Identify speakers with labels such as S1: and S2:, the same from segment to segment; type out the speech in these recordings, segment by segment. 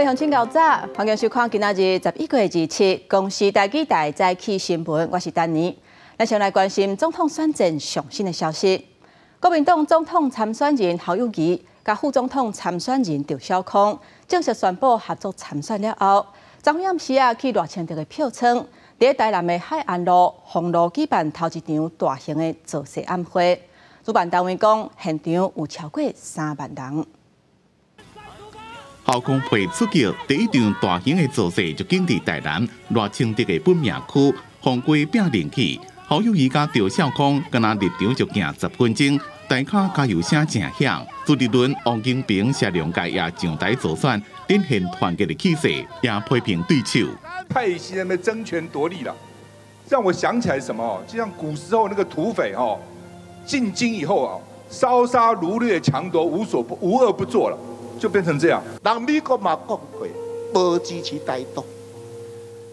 S1: 位鄉親𠢕早，歡迎收看今仔日11月27公視台語台早起新聞，我是丹妮。咱先來關心總統選戰上新的消息。國民黨總統參選人侯友宜佮副總統參選人鄭小康正式宣布合作參選了後，昨昏暗時啊去賴清德的票倉，佇台南的海岸路豐路舉辦頭一場大型的造勢晚會。主辦單位講，現場有超過3萬人。
S2: 侯康配出擊，第一場大型的造勢就緊佇台南賴清德的本命區，鳳歸拼人氣。侯友宜佮鄭小康，敢若入場就行10分鐘，大家加油聲誠響。朱立倫、王金平、謝龍介也上台助選，展現團結的氣勢，也批評對手。
S3: 派系在那爭權奪利了，讓我想起來什麼？就像古時候那個土匪哦，進京以後啊，燒殺擄掠強奪，無所不無惡不作了。就變成這樣。
S4: 人美國嘛講過，無支持台獨。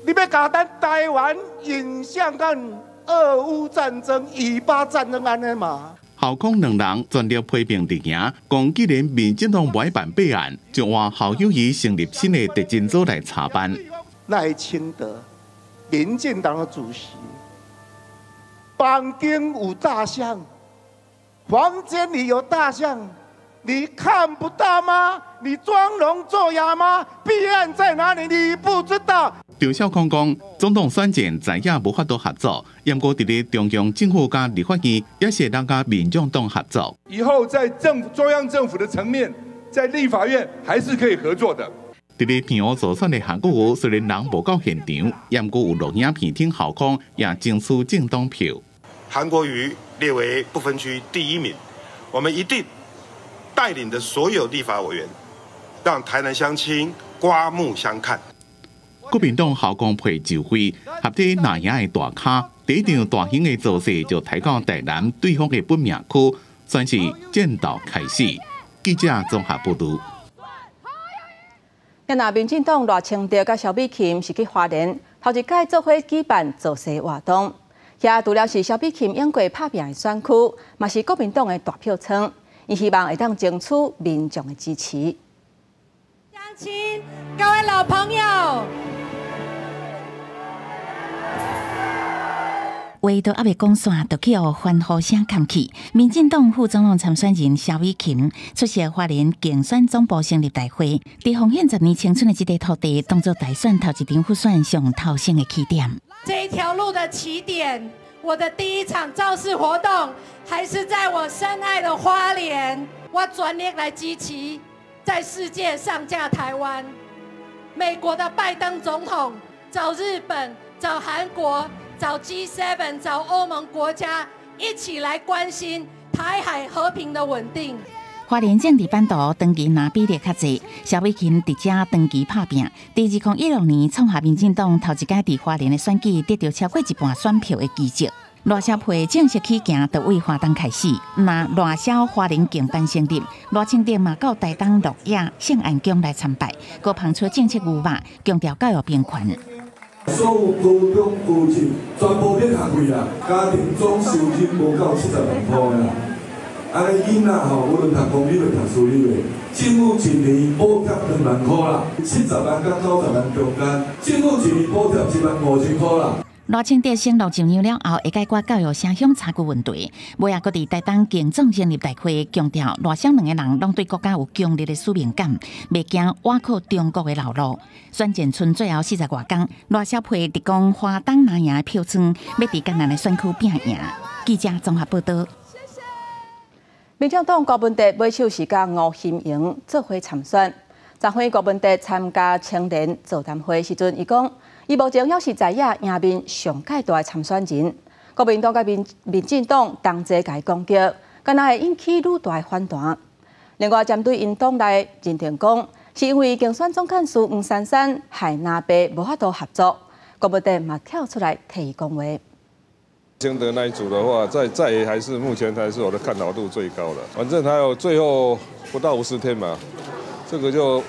S4: 你欲共咱台灣引向咱俄烏戰爭、以巴戰爭按呢嘛？
S2: 侯康兩人全力批評陣營，講既然民進黨無愛辦備案，就換侯友宜成立新的特偵組來查辦。
S4: 賴清德，民進黨的主席，房間有大象，房間裡有大象。你看不到嗎？你裝聾作啞嗎？弊案在哪裡？你不知道。
S2: 鄭小康講，總統選戰在野無法度合作，毋過佇咧中央政府佮立法院也是會當佮民眾黨合作。
S3: 以後在政府中央政府的層面，在立法院還是可以合作的。
S2: 佇咧澎湖助選的韓國瑜雖然人無到現場，毋過有錄影片挺侯康，也爭取政黨票。
S5: 韓國瑜列為不分區第一名，我們一定帶領的所有立法委員，讓台南鄉親刮目相看。
S2: 國民黨侯康配就會合體藍營的大咖，第一場大型的造勢就抬到台南對方的本命區，算是戰鬥開始。記者綜合報導。
S1: 若民進黨賴清德佮蕭美琴是去花蓮頭一擺做伙舉辦造勢活動，遐除了是蕭美琴經過拍拚的選區，嘛是國民黨的大票倉。伊希望會當爭取民眾的支持。
S6: 鄉親，各位老朋友，
S7: 話都猶未講煞，就去予歡呼聲冚去。民進黨副總統參選人蕭美琴出席花蓮競選總部成立大會，佇奉獻十年青春的這塊土地，當作大選頭一場輔選上頭先的起點。
S6: 這一條路的起點。我的第一場造勢活動還是在我深愛的花蓮，我全力來支持在世界上架台灣。美國的拜登總統找日本、找韓國、找 G7、找歐盟國家一起來關心台海和平的穩定。
S7: 花蓮政治版圖長期藍比例較濟，蕭美琴佇遮長期拍拚。佇2016年創下民進黨頭一擺佇花蓮的選舉得著超過一半選票的奇蹟。賴蕭配正式起行，就為花東開始。若賴蕭花蓮競班成立，賴清德嘛到台東鹿野聖安宮來參拜，閣拋出政策牛肉，強調教育平權。
S8: 所有高中、高職全部免學費啦，家庭總收入無夠70萬塊啦。按呢囡仔吼，無論讀公立的、讀私立的，政府一年補貼2萬塊啦，70萬佮90萬中間，政府一年補貼1萬5千塊啦。
S7: 賴清德承諾上任了後，會解決教育城鄉差距問題。尾仔閣佇台東競總成立大會，強調賴蕭兩个人攏對國家有強烈的使命感，袂驚倚靠中國的老路。選戰賰最後40外工，賴蕭配直攻花東藍營的票倉，欲佇艱難的選區拼贏。記者綜合報導。
S1: 民進黨郭文哲尾手是佮吳欣盈做伙參選。昨昏郭文哲參加青年座談會時陣，伊講，伊目前猶是在野贏面上蓋大的參選人。國民黨佮民進黨同齊共伊攻擊，敢若會引起愈大的反彈。另外，針對𪜶黨內認定講，是因為競選總幹事黃珊珊害藍白無法度合作，郭文哲嘛跳出來替伊講話。
S9: 清德那一組的話，在還是目前還是我的看好度最高的。反正還有最後不到50天嘛，這個就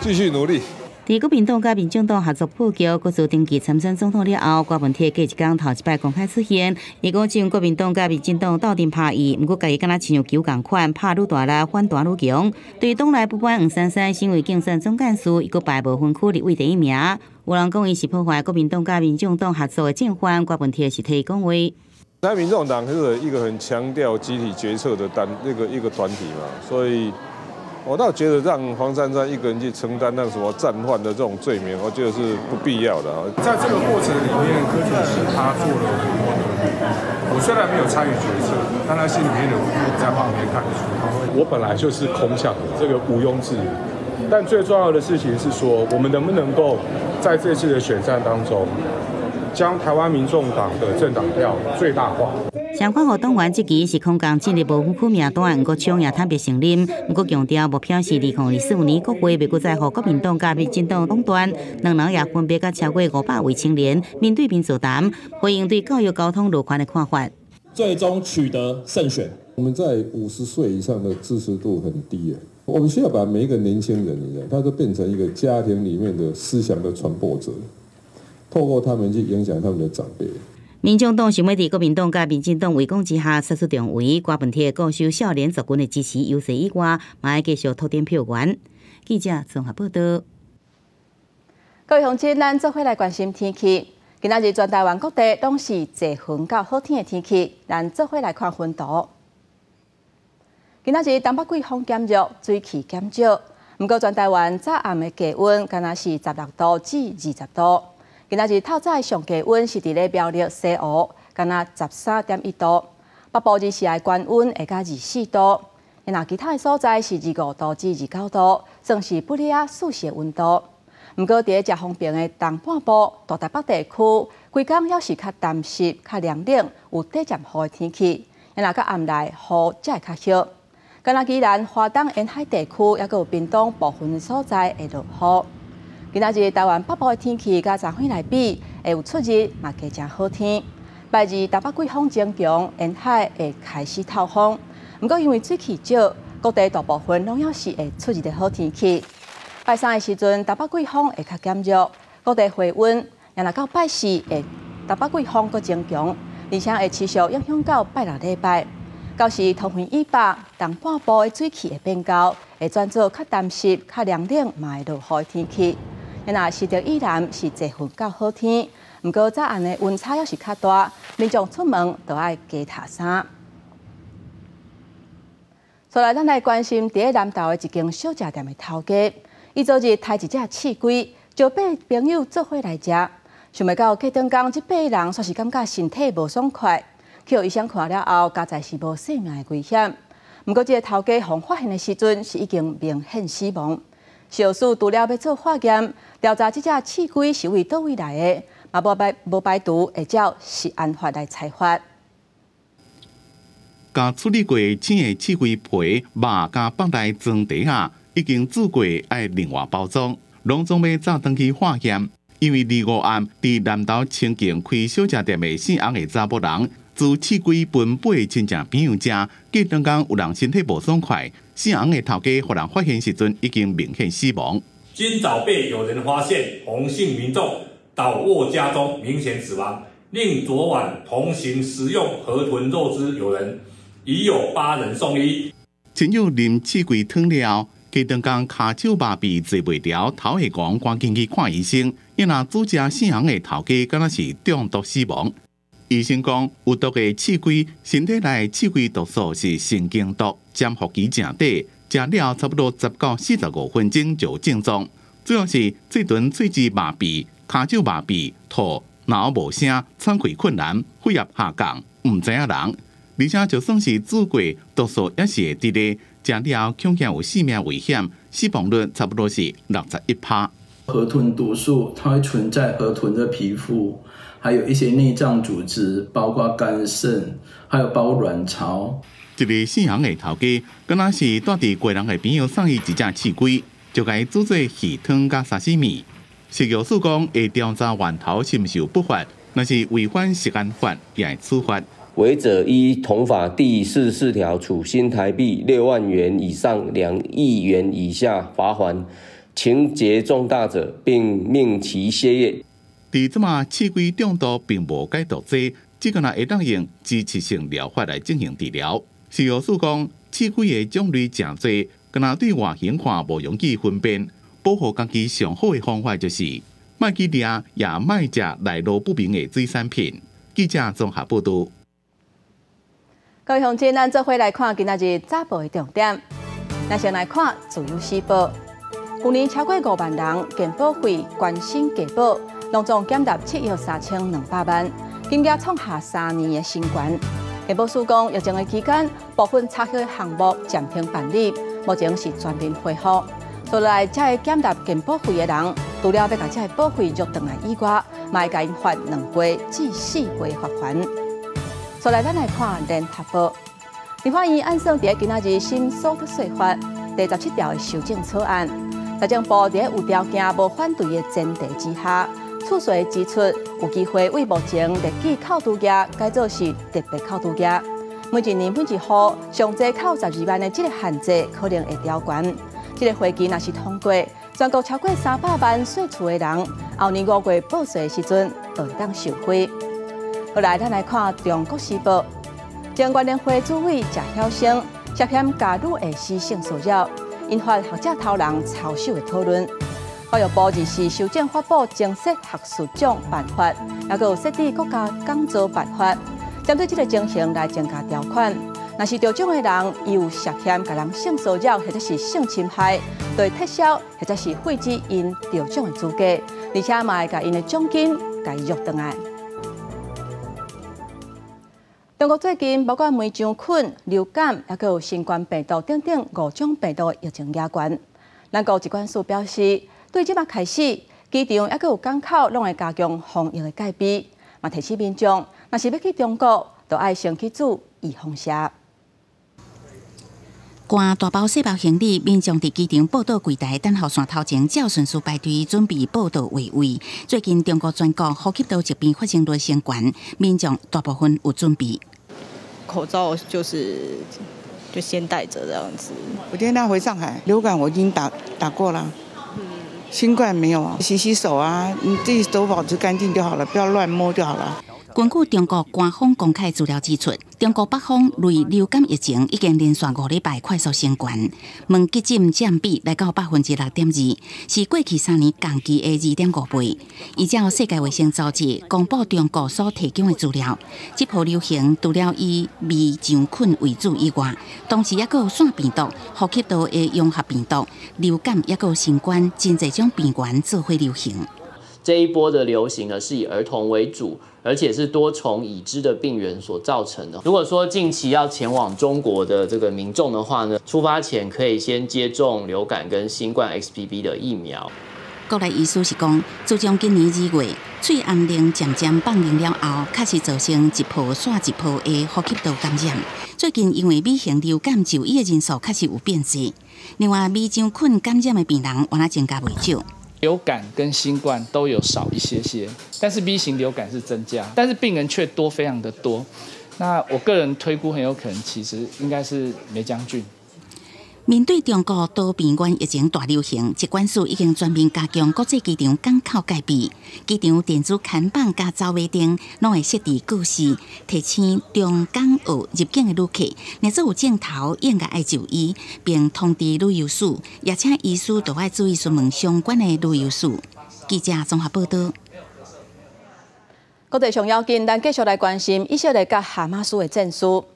S9: 繼續努力。
S7: 佇國民黨佮民眾黨合作破局，閣做登記參選總統了後，郭文鐵隔一工頭一擺公開出現。伊講，這國民黨佮民進黨鬥陣拍伊，毋過家己敢若親像球仝款，拍愈大力，反彈愈強。對黨內不滿黃珊珊成為競選總幹事，伊閣排無分區立委第一名。有人講伊是破壞國民黨佮民眾黨合作的正犯，郭文鐵是替伊講話。
S9: 那民眾黨是一個很強調集體決策的單那個一個團體嘛，所以我倒覺得讓黃珊珊一個人去承擔那什麼戰犯的這種罪名，我覺得是不必要的。
S10: 在這個過程裡面，柯主席他做了很多努力。我雖然沒有參與決策，但他心裡面的苦在旁邊看得出。
S11: 我本來就是空降的，這個毋庸置疑。但最重要的事情是說，我們能不能夠在這次的選戰當中，將台灣民眾黨的政黨票最大化。
S7: 相關予黨員質疑是空降進入無分區名單，毋過蒋也坦白承認，毋過強調目標是2024年國會袂閣再予國民黨佮民進黨壟斷，兩人也分別佮超過500位青年面對面座談，回應對教育、交通、路權的看法。
S12: 最終取得勝選。
S9: 我們在50歲以上的支持度很低啊，我們需要把每一個年輕人，你知道，他都變成一個家庭裡面的思想的傳播者，透過他們去影響他們的長輩。
S7: 民眾黨想欲佇國民黨佮民進黨圍攻之下殺出重圍，郭文鐵固守少年族群的支持優勢以外，嘛愛繼續拓展票源。記者綜合報道。
S1: 各位鄉親，咱做伙來關心天氣。今仔日全台灣各地攏是濟雲到好天的天氣，咱做伙來看雲圖。今仔日東北季風減弱，水汽減少，毋過全台灣早暗的低溫敢若是16度至20度。今仔日透早的上低溫是佇咧苗栗西湖，敢若13.1度；北部日時的高溫會到24度。若其他的所在是25度至29度，算是不離啊舒適的溫度。毋過，佇咧遮風爿的東半部、大台北地區，規工猶是較澹濕、較涼冷，有短暫雨的天氣。若到暗內雨才會較歇。敢若宜蘭花東沿海地區，猶閣有屏東部分所在會落雨。今仔日台灣北部的天氣，佮昨昏來比，會有出日，嘛加誠好天。拜二東北季風增強，沿海會開始透風。毋過因為水汽少，各地大部分攏猶是會出日的好天氣。拜三的時陣，東北季風會較減弱，各地回溫。若到拜四，會東北季風閣增強，而且會持續影響到拜六禮拜。到時桃園以北、東半部的水汽會變厚，會轉做較澹濕、較涼冷，嘛會落雨的天氣。若新竹以南是濟雲到好天，毋過早暗的溫差猶是較大，民眾出門都愛加疊衫。再來，咱來關心佇咧南投的一間小食店的頭家，伊昨日刣一隻刺龜，招八个朋友做伙來食，想袂到隔轉工，這八个人煞是感覺身體無爽快，去予醫生看了後，佳哉是無性命的危險。毋過，這个頭家予發現的時陣是已經明顯死亡。食藥署除了欲做化驗，調查這隻刺龜是為佗位來的，嘛無排除會照食安法來裁罰。
S2: 共處理過青的刺龜皮、肉佮腹內裝袋仔，已經煮過，愛另外包裝，攏總欲走轉去化驗。因為25暗佇南投清境開小食店的姓翁的查某人，煮刺龜分八个親戚朋友食，隔轉工有人身體無爽快，姓翁的頭家予人發現時陣已經明顯死亡。
S13: 今早被有人發現，洪姓民眾倒臥家中，明顯死亡。另昨晚同行食用河豚肉之友人，已有八人送醫。
S2: 親友啉刺龜湯了，隔轉工跤手麻痺坐袂牢，頭會黃，趕緊去看醫生。因若煮食姓翁的頭家，敢若是中毒死亡。醫生講，有毒的刺龜身體內刺龜毒素是神經毒，潛伏期誠短，食了差不多10到45分鐘就有症狀。主要是嘴唇、喙舌麻痺、跤手麻痺、吐、腦無聲、喘氣困難、血壓下降，毋知影人。而且就算是煮過，毒素也是會佇咧，食了恐驚有性命危險，死亡率差不多是61趴。
S14: 河豚毒素它會存在河豚的皮膚，還有一些內臟組織，包括肝腎，還有包括卵巢。
S2: 這个姓楊的頭家，敢若是蹛佇基隆的朋友送伊一隻刺龜，就共伊煮做魚湯佮沙西米。食藥署講會調查源頭是毋是有不法，若是違反食安法，也會處罰。
S15: 違者依同法第44條，處新台幣6萬元以上2億元以下罰鍰。情節重大者，並命其歇業。
S2: 佇這馬試劑中毒並無解毒劑，只敢若會當用支持性療法來進行治療。食藥署講，試劑的種類誠濟，敢若對外形看無容易分辨。保護家己上好的方法就是，莫去掠，也莫食來路不明的水產品。記者綜合報導。
S1: 各位鄉親，咱做伙來看今仔日早報的重點。咱先來看《自由時報》，去年超過5萬人健保費全省加保，攏總減達7億3200萬，金額創下3年的新高。健保署講，疫情的期間，部分查核項目暫停辦理，目前是全面恢復。所來這个減納健保費的人，除了欲共這个保費約轉來以外，嘛會共𪜶罰2倍至4倍罰款。所來，咱來看聯合報，立法院按算佇今仔日審所得稅法第17條的修正草案，財政部佇有條件無反對的前提之下，次稅支出有機會為目前列舉扣除額改做是特別扣除額。每一年每一戶上濟扣12萬的這个限制可能會調懸。這个會期若是通過，全國超過300萬稅厝的人，後年5月報稅的時陣就會當受惠。後來，咱來看《中國時報》，前原聯會主委謝曉星涉嫌共女下司性騷擾，引發學者頭人操守的討論。教育部日時修正發布增設學術獎辦法，抑閣有設置國家講座辦法，針對這个情形來增加條款。若是得獎的人，伊有涉嫌共人性騷擾或者是性侵害，就會撤銷或者是廢止𪜶得獎的資格，而且嘛會共𪜶的獎金共伊約轉來。中國最近包括黴漿菌、流感，抑閣有新冠病毒等等五種病毒的疫情嚴懸。咱國疾管署表示，對這馬開始，機場抑閣有港口攏會加強防疫的戒備，嘛提醒民眾，若是欲去中國，就愛先去注預防射。
S7: 攜大包細包行李，民眾佇機場報到櫃台等候線頭前，照順序排隊準備報到劃位。最近中國全國呼吸道疾病發生率升懸，民眾大部分有準備。
S16: 口罩就是就先戴著這樣子。
S17: 我今天要回上海，流感我已經打過了，新冠沒有，洗洗手啊，你自己手保持乾淨就好了，不要亂摸就好了。
S7: 根據中國官方公開資料指出，中國北方類流感疫情已經連續5禮拜快速升懸，問急診佔比來到6.2%，是過去3年同期的2.5倍。依照世界衛生組織公布中國所提供的資料，這波流行除了以黴漿菌為主以外，同時抑閣有腺病毒、呼吸道的融合病毒、流感，抑閣有新冠，真濟種病原做伙流行。
S18: 這一波的流行呢，是以兒童為主，而且是多重已知的病原所造成的。如果說近期要前往中國的這個民眾的話呢，出發前可以先接種流感跟新冠 XBB 的疫苗。
S7: 國內醫師是講，自從今年2月，喙罨令漸漸放寬了後，確實造成一波紲一波的呼吸道感染。最近因為 B 型流感就醫的人數確實有變濟，另外黴漿菌感染的病人原來增加袂少。
S19: 流感跟新冠都有少一些些，但是 B 型流感是增加，但是病人卻多非常的多。那我個人推估很有可能其實應該是黴漿菌。
S7: 面對中國多病原疫情大流行，疾管署已經全面加強國際機場港口戒備，機場電子看板佮走馬燈攏會設置告示，提醒中港澳入境的旅客，若做有症頭應該愛就醫，並通知旅遊署，也請醫師都愛注意詢問相關的旅遊史。記者綜合報導。
S1: 國際上要緊，咱繼續來關心以色列佮哈馬斯的戰事。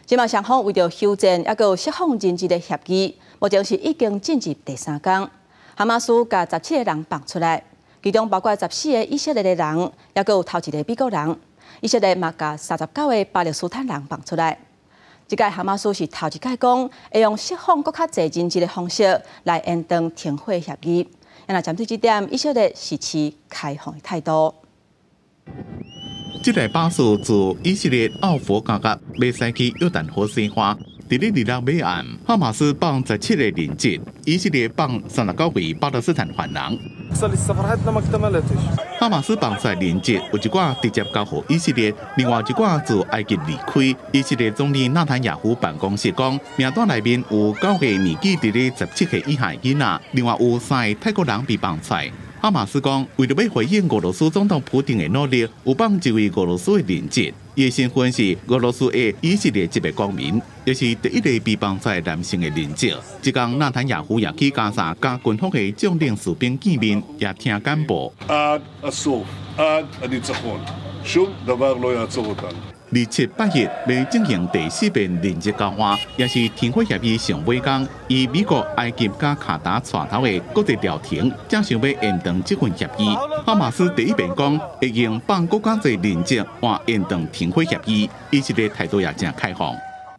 S1: 這馬雙方為著休戰，抑閣有釋放人質的協議，目前是已經進入第三工。哈馬斯共17個人放出來，其中包括14個以色列的人，抑閣有頭一个美國人。以色列嘛共39個巴勒斯坦人放出來。這屆哈馬斯是頭一擺講會用釋放閣較濟人質的方式來延長停火協議。若針對這點，以色列是持開放的態度。
S2: 這台巴士自以色列奧佛加格欲駛去約旦河西岸，佇咧26尾暗，哈馬斯放17個人質，以色列放39位巴勒斯坦犯人。哈馬斯放出人質有一寡直接交予以色列，另外一寡自埃及離開。以色列總理納坦雅胡辦公室講，名單內面有九個年紀佇咧17歲以下囡仔，另外有三个泰國人被放出。哈馬斯講，為著欲回應俄羅斯總統普丁的努力，有放一位俄羅斯的人質，伊的身份是俄羅斯的以色列籍的公民，也是第一个被放出男性的人質。這工納坦雅胡也去加薩佮軍方的將領士兵見面，也聽簡報。
S20: עד הסוף, עד הניצחון. שום דבר לא יעצור אותנו.
S2: 27八日欲進行第四遍人質交換，也是停火協議上尾工，以美國、埃及佮卡達帶頭的國際調停，正想欲延長這份協議。哈馬斯第一遍講會用放閣較濟人質換延長停火協議，以色列態度也誠開放。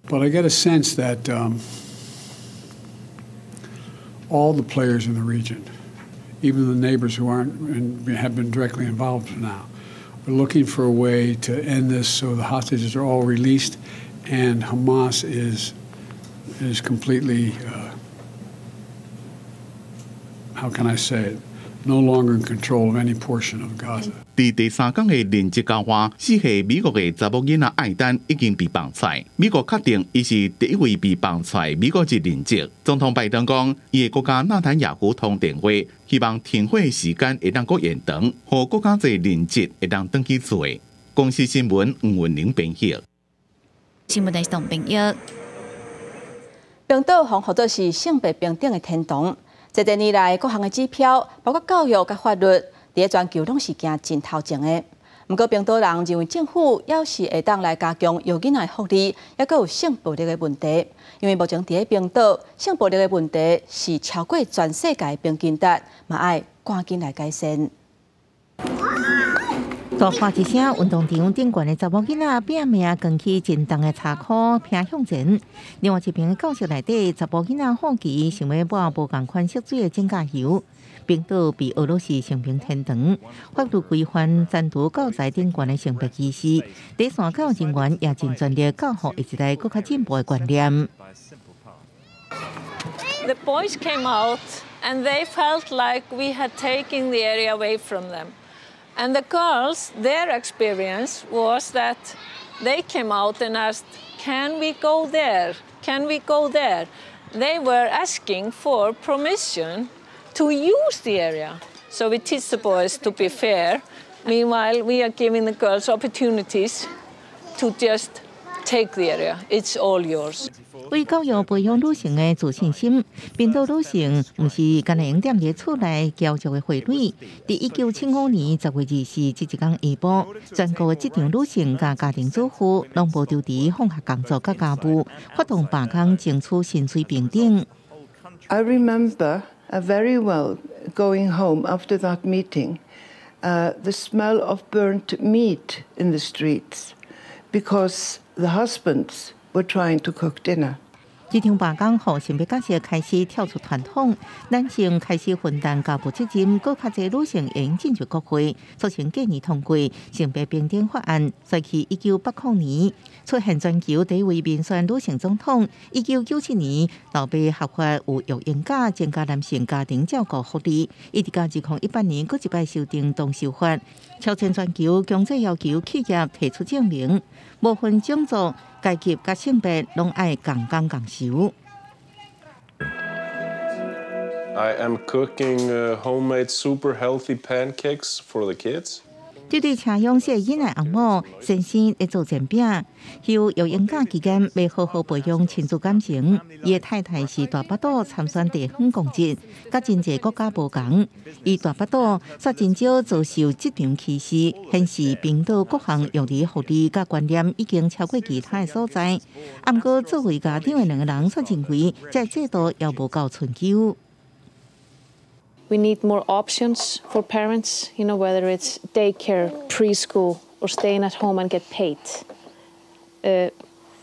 S21: But I get a sense that all the players in the region, even the neighbors who aren't and have been directly involved now, are looking for a way to end this so the hostages are all released and Hamas is completely, how can I say it, no longer in control of any portion of Gaza.
S2: 佇第三工的人質交換，4歲美國的查某囡仔艾丹已經被放出來。美國確定伊是第一位被放出來美國籍人質。總統拜登講，伊會閣佮納坦雅胡通電話，希望停火時間會當閣延長，予閣較濟人質會當轉去厝。公視新聞吳文玲編譯。
S22: 新聞台董編譯。
S1: 冰島予號做是性別平等的天堂。這幾年來，各項的指標，包括教育佮法律，佇咧全球攏是行真頭前的。毋過，冰島人認為政府猶是會當來加強幼囡仔的福利，猶閣有性暴力的問題。因為目前佇咧冰島，性暴力的問題是超過全世界平均值，嘛愛趕緊來改善。
S7: 大喊一聲，運動場頂懸的查某囡仔拼命扛起沉重的柴箍，拼向前。另外一爿教室內底，查某囡仔好奇，想欲抹無仝款色水的指甲油。冰島被訛說是性平天堂，法律規範刪除教材頂懸的性別歧視。第線教育人員也盡全力教予下一代閣較進步的觀念。
S23: The boys came out and they felt like we had taken the area away from them. And the girls, their experience was that they came out and asked, "Can we go there? Can we go there?" They were asking for permission to use the area. So we teach the boys to be fair. Meanwhile, we are giving the girls opportunities to just take the area. It's all yours.
S7: 為教育培養女性的自信心，冰島女性毋是干焦會用踮佇厝內嬌弱的惠女。佇1975年10月24這一工下晡，全國的職場女性佮家庭主婦攏無丟佇放下工作佮家務，發動罷工爭取薪水平等。
S24: I remember very well going home after that meeting, the smell of burnt meat in the streets because the husbands were trying to cook dinner.
S7: 這場罷工予性別角色開始跳出傳統，男性開始分擔家務責任，閣較濟女性會用進入國會，促成隔年通過性別平等法案。隨去1980年出現全球第一位民選女性總統。1997年老爸合法有育嬰假，增加男性家庭照顧福利。一直到2018年，閣一擺修訂冬修法，挑戰全球強制要求企業提出證明，無分種族、階級佮性別，攏愛仝工仝酬。
S9: I am cooking homemade super healthy pancakes for the kids.
S7: 這對車養四个囡仔翁某，先生咧做煎餅，休育嬰假期間，欲好好培養親子感情。伊的太太是大腹肚參選地方公職，佮真濟國家無仝。伊大腹肚，煞真少遭受職場歧視，顯示冰島各項育兒福利佮觀念已經超過其他的所在。毋過作為家長的兩个人，卻認為這个制度猶無夠春秋。
S25: We need more options for parents, whether it's daycare, preschool, or staying at home and get paid.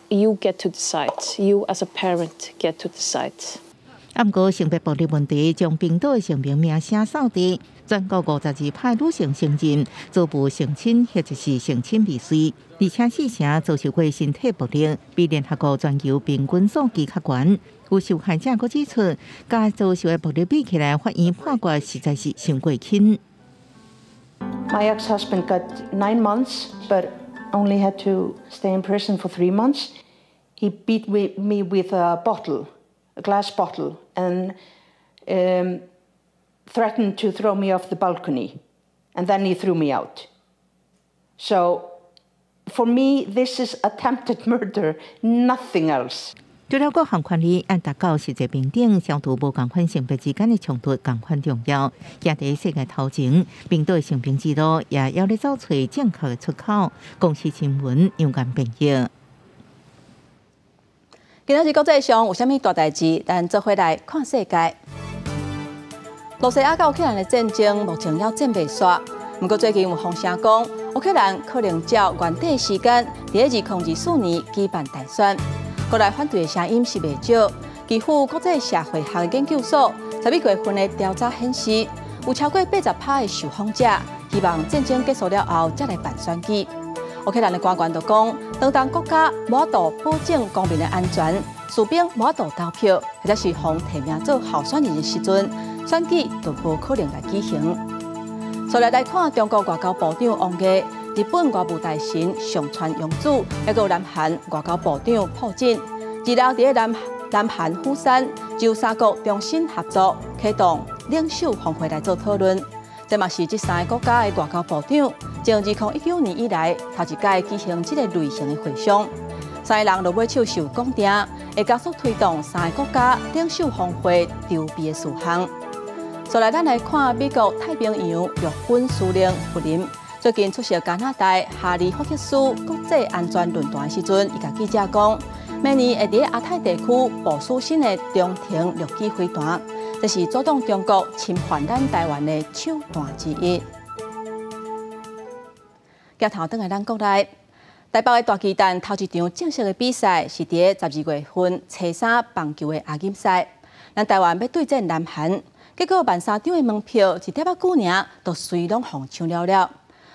S25: You get to decide. You as a parent get to decide.
S3: 啊，毋過性別暴力問題將冰島的性別名聲掃地，全國52%女性承認遭遇性侵或者是性侵未遂，而且四成遭受過身體暴力，比聯合國全球平均數字較懸。有受害者閣指出，佮遭受的暴力比起來，法院判決實在是傷過輕。
S4: My ex-husband got 9 months, but only had to stay in prison for 3 months. He beat me with a bottle, a glass bottle, and threatened to throw me off the balcony. And then he threw me out. So for me, this is attempted murder, nothing else.
S3: 除了各項權利按達到實際平等，消除無仝款性別之間的衝突，仝款重要。行佇世界頭前，冰島的性平之路也猶咧走揣正確的出口。公視新聞楊堅編譯。
S1: 今仔日國際上有啥物大代誌？咱做伙來看世界。羅西亞佮烏克蘭的戰爭目前猶戰未煞，毋過最近有風聲講，烏克蘭可能照原定時間，佇2024年舉辦大選。國內反對的聲音是袂少。基輔國際社會學研究所11月份的調查顯示，有超過80%的受訪者希望戰爭結束了後才來辦選舉。烏克蘭的官員就講，當國家無法度保證公民的安全，士兵無法度投票，或者是予提名做候選人的時陣，選舉就無可能來舉行。紲來看中國外交部長王毅、日本外務大臣上川陽子，抑閣有南韓外交部長朴振，二六佇南韓釜山就三國中新合作啟動領袖峰會來做討論。這嘛是這三个國家的外交部長，從2019年以來頭一擺舉行這个類型的會商。三个人落尾手是有講定，會加速推動三个國家領袖峰會籌備的事項。紲來，咱來看美國太平洋陸軍司令弗林最近出席加拿大哈利法克斯國際安全論壇的時陣，伊共記者講，明年會佇亞太地區部署新的中程陸基飛彈，這是阻擋中國侵犯咱台灣的手段之一。鏡頭轉來咱國內，台北的大巨蛋頭一場正式的比賽是佇12月份初三棒球的亞錦賽，咱台灣欲對戰南韓，結果13,000張的門票一點仔久爾就隨攏予搶了了。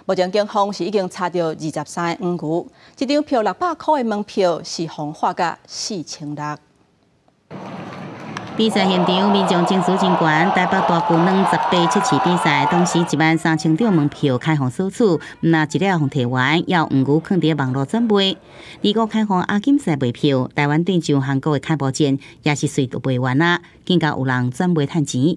S1: 目前警方是已經查著23個黃牛，一張票600箍的門票是予喊共4600。
S7: 比賽現場民眾情緒真懸，台北大巨蛋18測試比賽，當時13,000張門票開放索取，毋但一了予提完，猶黃牛囥佇網路轉賣。25開放亞錦賽賣票，台灣對上韓國的開幕戰也是隨就賣完啦，更加有人轉賣趁錢。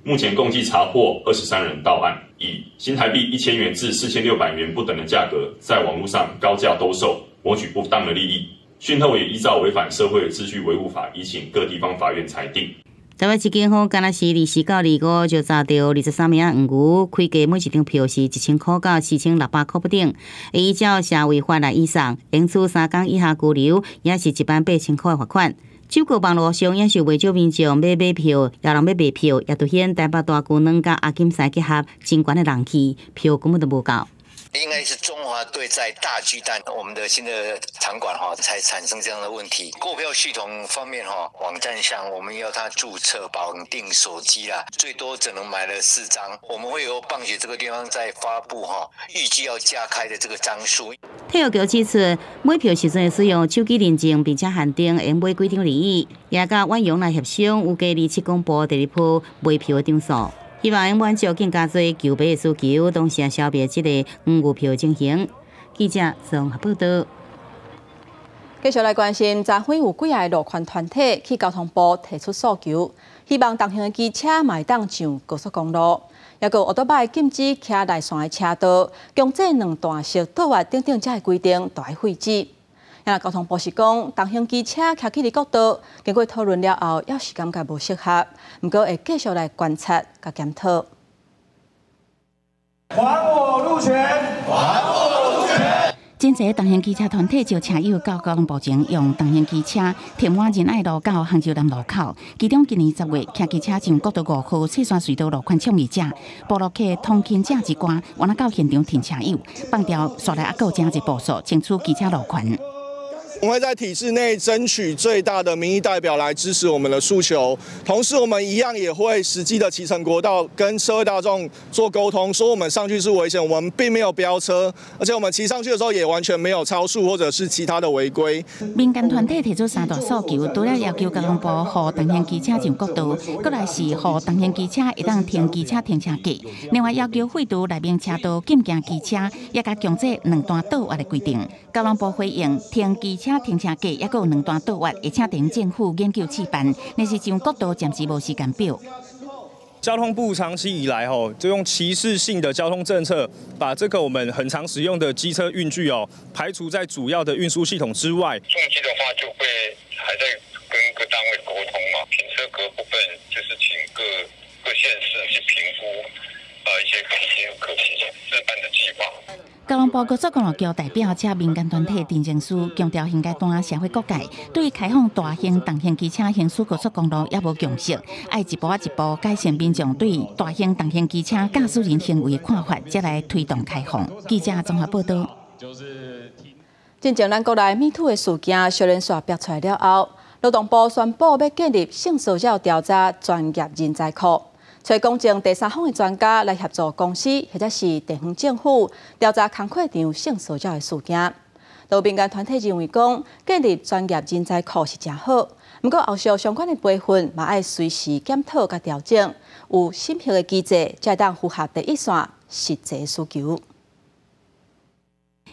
S5: 目前共計查獲23人到案，以新台幣1000元至4600元不等的價格，在網絡上高價兜售，謀取不當的利益。訊後也依照違反社會秩序維護法，移請各地方法院裁定。
S7: 台北市警方敢若是24到25就查著23名黃牛，開價每一張票是1000箍到4600箍不等，會依照社維法來移送，應處3工以下拘留，也是18,000箍的罰款。只不過網路上也是袂少民眾欲買票，有人欲賣票，也凸顯台北大巨蛋佮亞錦賽結合真懸的人氣，票根本都無夠。
S6: 應該是中華隊在大巨蛋，我們的新的場館哈，才產生這樣的問題。購票系統方面哈，網站上我們要他註冊綁定手機啦，最多只能買了四張。我們會由棒協這個地方再發布哈，預計要加開的這個張數。
S7: 體育局指出，買票時陣使用手機認證，並且限定用買幾張而已，也佮遠洋來協商，有加27公布第二波賣票的張數。希望滿足更加濟球迷的需求，同時也消滅這个黃牛票情形。記者綜合報道。
S1: 繼續來關心，昨昏有幾个路權團體去交通部提出訴求，希望重型的機車嘛會當上高速公路，抑閣有歐多擺禁止騎內線的車道，強制兩段式倒彎等等這个規定都愛廢止。啊，交通部是講，重型機車騎去佇國道，經過討論了後，猶是感覺無適合，毋過會繼續來觀察佮檢討。
S8: 還我路權！還我路權！
S7: 真濟重型機車團體招車友到交通部前，用重型機車填滿仁愛路到杭州南路口。其中今年10月，騎機車上國道5號雪山隧道路權倡議者、部落客通勤者一寡，原來到現場停車友，放掉紲來猶閣有真濟步數，爭取機車路權。
S8: 我們會在體制內爭取最大的民意代表來支持我們的訴求，同時我們一樣也會實際的騎乘國道，跟社會大眾做溝通，說我們上去是危險，我們並沒有飆車，而且我們騎上去的時候也完全沒有超速或者是其他的違規。
S7: 民間團體提出三大訴求，除了要求交通部予重型機車上國道，閣來是予重型機車會當停機車停車格，另外要求廢除內面車道禁行機車，也佮強制兩段倒彎的規定。交通部回應停機車停車格，抑閣有兩段倒彎，會請地政府研究試辦，但是上國道暫時無時間表。
S10: 交通部長期以來，吼，就用歧視性的交通政策，把這個我們很常使用的機車運具哦，排除在主要的運輸系統之外。
S11: 重機的話，就會還在跟各單位溝通嘛。停車格部分，就是請各各縣市去評估啊一些可行可行示範的計劃。
S7: 交通部高速公路局代表請民間團體陳情書，強調現階段社會各界對開放大型重型機車行駛高速公路猶無共識，愛一步一步改善民眾對大型重型機車駕駛人行為的看法，才來推動開放。記者綜合報道。
S1: 進前咱國內 MeToo 的事件小連續爆出來了後，勞動部宣布欲建立性騷擾調查專業人才庫。揣公正第三方的專家來協助公司或者是地方政府調查工課場性騷擾的事件。有民間團體認為講，建立專業人才庫是誠好，毋過後續相關的培訓嘛愛隨時檢討佮調整，有審核的機制，才會當符合第一線實際需求。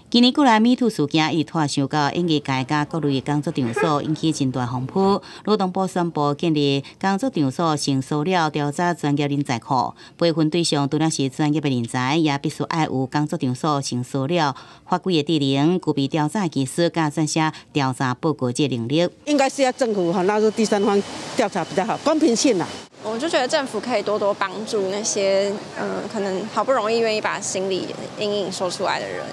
S12: 今年國內 MeToo 事件已拖傷到演藝界佮各類工作場所，引起真大風波。勞動部宣布建立工作場所性騷擾調查專業人才庫，培訓對象除了是專業的人才，也必須愛有工作場所性騷擾法規的知能，具備調查技術佮撰寫調查報告這能力。
S13: 應該是要政府哈納入第三方調查比較好，公平性啦。
S14: 我就覺得政府可以多多幫助那些可能好不容易願意把心理陰影說出來的人。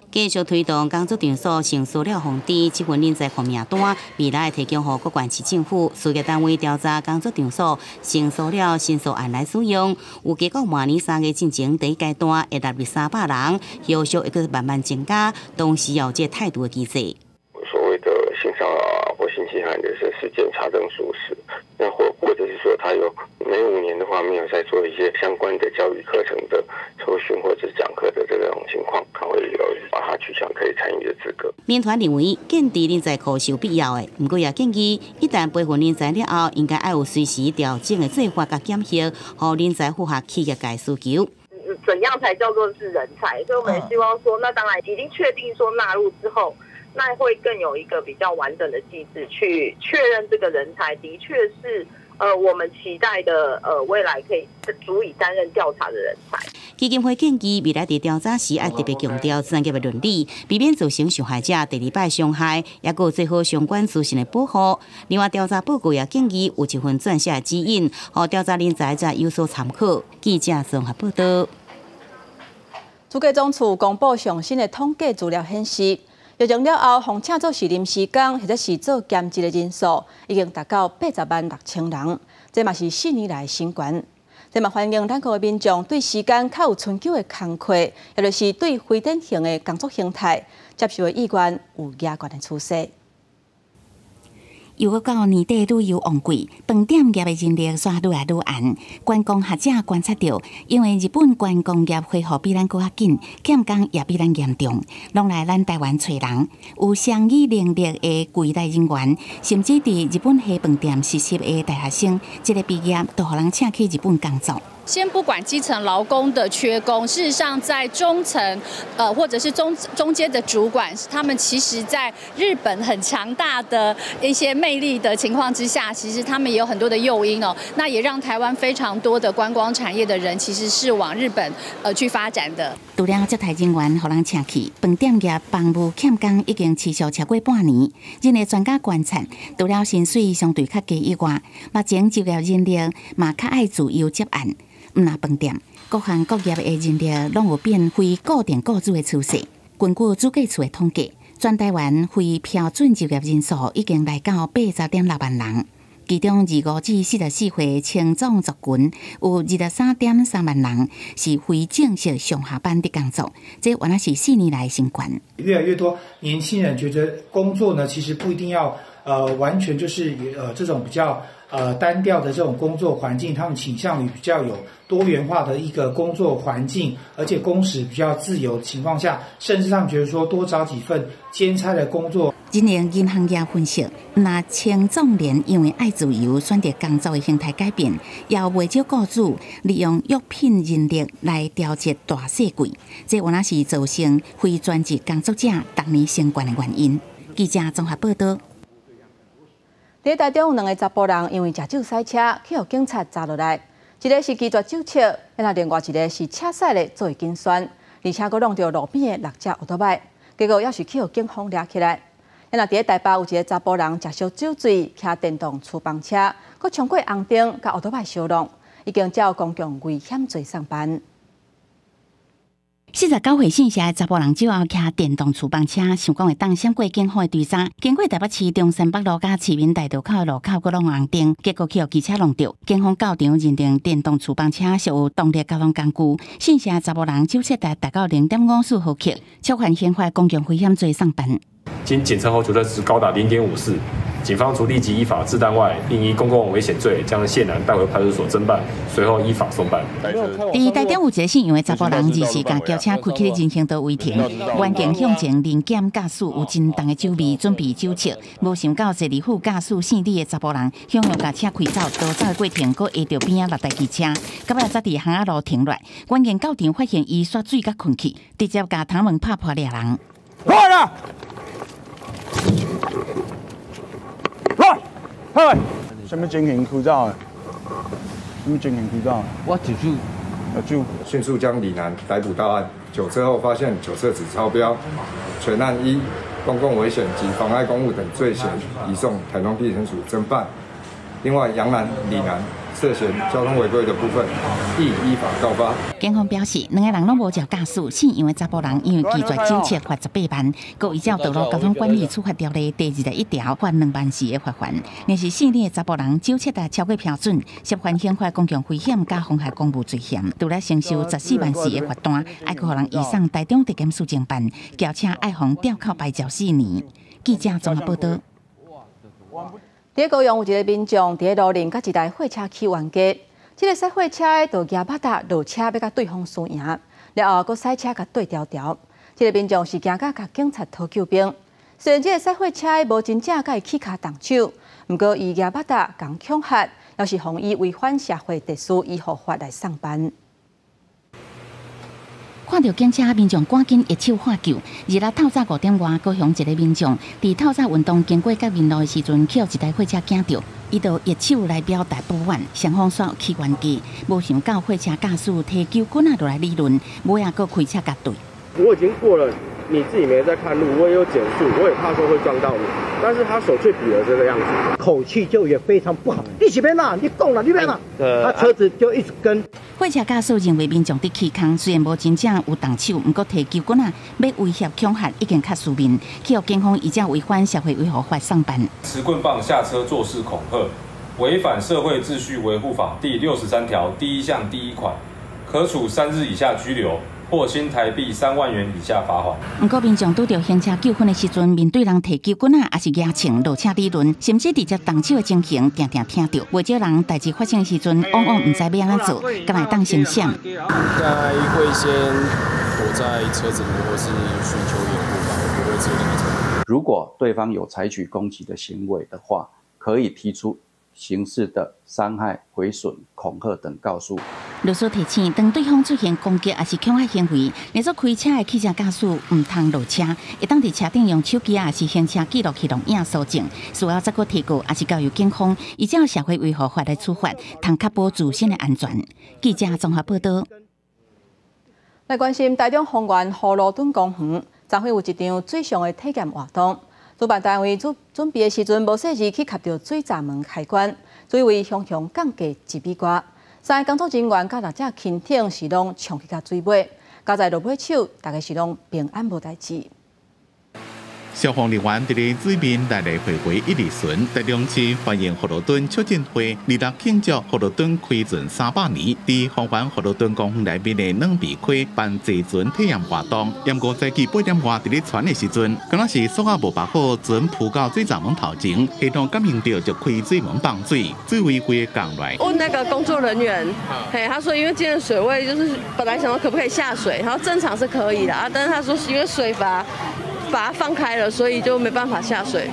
S12: 繼續推動工作場所性騷擾防治這份人才庫名單，未來提供予各縣市政府、事業單位調查工作場所性騷擾申訴案來使用。預計到明年3月進前第一階段會納入300人，後續會閣慢慢增加，同時有這態度的機制。
S11: 所謂的性騷擾或性侵害的事件查證屬實，那或者是說他有每5年的話沒有在做一些相關的教育課程的抽訓或者講課的這種情況，他會有把他取消可以參與的資格。
S12: 民團認為建立人才庫是有必要的，毋過也建議一旦培訓人才了後，應該愛有隨時調整的做法佮檢核，予人才符合企業界需求。
S26: 怎樣才叫做是人才？所以我們也希望說，那當然已經確定說納入之後，那會更有一個比較完整的機制去確認這個人才的確是我們期待的未來可以足以擔任調查的人才。
S12: 基金會建議未來佇調查時愛特別強調專業的倫理，避免造成受害者第二擺傷害，抑閣做好相關資訊的保護。另外，調查報告也建議有一份撰寫的指引，予調查人才才有所參考。記者綜合報道。
S1: 主計總處公布上新的統計資料顯示，疫情了後，予請做是臨時工或者是做兼職的人數已經達到80萬6千人，這嘛是4年來新高。這嘛反映咱國的民眾對時間較有春秋的工課，也就是對非典型的工作形態接受的意願有加懸的趨勢。
S7: 又閣到年底旅遊旺季，飯店業的人力煞愈來愈絚。觀光學者觀察著，因為日本觀光業恢復比咱閣較緊，欠工也比咱嚴重，攏來咱台灣揣人。有雙語能力的櫃台人員，甚至佇日本下飯店實習的大學生，一个畢業就予人請去日本工作。
S27: 先不管基層勞工的缺工，事實上在中層，或者是中階的主管，他們其實在日本很強大的一些魅力的情況之下，其實他們也有很多的誘因哦。那也讓台灣非常多的觀光產業的人，其實是往日本去發展的。
S7: 除了接待人員予人請去，飯店業房務欠工已經持續超過半年。人力專家觀察，除了薪水相對較低以外，目前就業人力嘛較愛自由接案。毋但飯店，各行各業的人力攏有變非固定雇主的趨勢。根據主計處的統計，全台灣非標準就業人數已經來到80.6萬人。其中25至44歲青壯族群有23.3萬人是非正式上下班佇工作，這原來是4年來新高。
S15: 越來越多年輕人覺得工作呢，其實不一定要完全就是這種比較單調的這種工作環境，他們傾向於比較有多元化的一個工作環境，而且工時比較自由的情況下，甚至他們覺得說多找幾份兼差的工作。
S7: 人力銀行業分析，若青壯年因為愛自由選擇工作的形態改變，也有袂少雇主利用約聘人力來調節大細櫃，這原來是造成非專職工作者逐年升懸的原因。記者綜合報導。
S1: 佇台中有兩个查埔人因為食酒駛車，去予警察查落來。一个是拒絕酒測，那另外一个是車駛咧做緊旋，而且閣挵著路邊的六隻歐多擺，結果猶是去予警方掠起來。那佇台北有一个查埔人食燒酒醉，騎電動趨幫車，閣衝過紅燈，共歐多擺相挵，已經照公共危險罪送辦。
S7: 49歲姓謝的查埔人酒後騎電動趨幫車，想講會當閃過警方的追查，經過台北市中山北路佮市民大道口的路口，閣挵紅燈，結果去予機車挵著。警方到場認定電動趨幫車屬有動力交通工具，姓謝的查埔人酒測值達到0.54毫克，觸犯刑法公共危險罪送辦。
S16: 經檢測後，酒測值高達0.54，警方除立即依法治單外，並依公共危險罪將謝男帶回派出所偵辦，隨後依法送辦。
S7: 佇台中有一个姓楊的查埔人，二時共轎車開去人行道違停，原警向前臨檢駕駛有真重的酒味，準備酒測，無想到坐佇副駕駛姓李的查埔人，向向共車開走，逃走的過程，閣挨著邊仔六台機車，到尾才佇巷仔路停落來。員警到場發現伊煞醉甲睏去，直接共窗門拍破掠人。
S17: 來啦！來，來，啥物情形開走的？啥物情形開走的？
S18: 我食酒，
S17: 食酒。
S11: 迅速將李男逮捕到案，酒測後發現酒測值超標，全案依公共危險及妨礙公務等罪嫌移送台中地檢署偵辦。另外，楊男、李男涉嫌交通違規的部分，亦依法告發。
S7: 警方表示，兩个人攏無照駕駛，姓楊的查埔人因為拒絕酒測罰18萬，閣依照道路交通管理處罰條例第21條罰2萬四的罰鍰。若是姓李的查埔人酒測值超過標準，涉犯刑法公共危險佮妨害公務罪嫌，除了承受14萬4的罰單，愛閣予人移送台中地檢署偵辦，轎車愛予吊扣牌照4年。記者綜合報導。
S1: 佇高雄有一个民眾佇路頂佮一台貨車起冤家，這个駛貨車的就舉耙仔落車欲共對方輸贏，了後閣駛車共對牢牢。這个民眾是驚甲共警察討救兵。雖然這个駛貨車的無真正共伊起跤動手，毋過伊舉耙仔共恐嚇，猶是予伊違反社會秩序維護法來送辦。
S7: 看著警車，民眾趕緊揮手喊救。二日透早5點外，高雄一个民眾佇透早運動經過甲民路的時陣，去予一台貨車驚著，伊就揮手來表達不滿，雙方煞起冤家。無想到貨車駕駛提球棍仔落來理論，尾仔閣開車共對。
S19: 我已經過了，你自己沒在看路，我也有減速，我也怕說會撞到你，但是他手卻比了這個樣子，
S20: 口氣就也非常不好。你是欲按怎，你講啦，你欲按怎，他車子就一直跟。
S7: 貨車駕駛認為民眾佇起空，雖然無真正有動手，毋過提球棍仔欲威脅恐嚇，已經較書面，去予警方依照違反社會維護法送辦。
S21: 持棍棒下車作勢恐嚇，違反社會秩序維護法第63條第1項第1款，可處3日以下拘留，或新台幣3萬元以下罰鍰。
S7: 毋過民眾拄著行車糾紛的時陣，面對人提球棍仔，抑是舉槍落車理論，甚至直接動手的情形，定定聽著。袂少人代誌發生的時陣，往往毋知欲按怎做，敢會當先閃。
S28: 應該會先躲在車子裡面，或是尋求掩護吧，我不會直接離車。
S29: 如果對方有採取攻擊的行為的話，可以提出刑事的傷害、毀損、恐嚇等告訴。
S7: 律師提醒，當對方出現攻擊抑是恐嚇行為，若做開車的汽車駕駛毋通落車，會當佇車頂用手機抑是行車記錄器錄影搜證，事後再閣提告，抑是交由警方依照社會維護法來處罰，通確保自身的安全。記者綜合報導。
S1: 來關心台中豐原葫蘆墩公園，昨昏有一場水上的體驗活動。主辦單位準準備的時陣，無細意去磕著水閘門開關，水位雄雄降低1米外。三个工作人員佮六隻輕艇是攏衝去共水尾，佳哉落尾手，大家是攏平安無代誌。
S2: 消防人員佇咧水面來來回回一直巡。台中市歡迎葫蘆墩促進會26慶祝葫蘆墩開船300年，佇芳園葫蘆墩公園內面的軟皮溪辦坐船體驗活動。毋過早起8點外佇咧船的時陣，敢若是鎖仔無縛好，船浮到水閘門頭前，系統感應著就開水門放水，水位規个降來。
S3: 問那個工作人員，嘿，他說因為今天水位就是本來想說可不可以下水，然後正常是可以的啊，但是他說是因為水閥把它放開了，所以就沒辦法下水，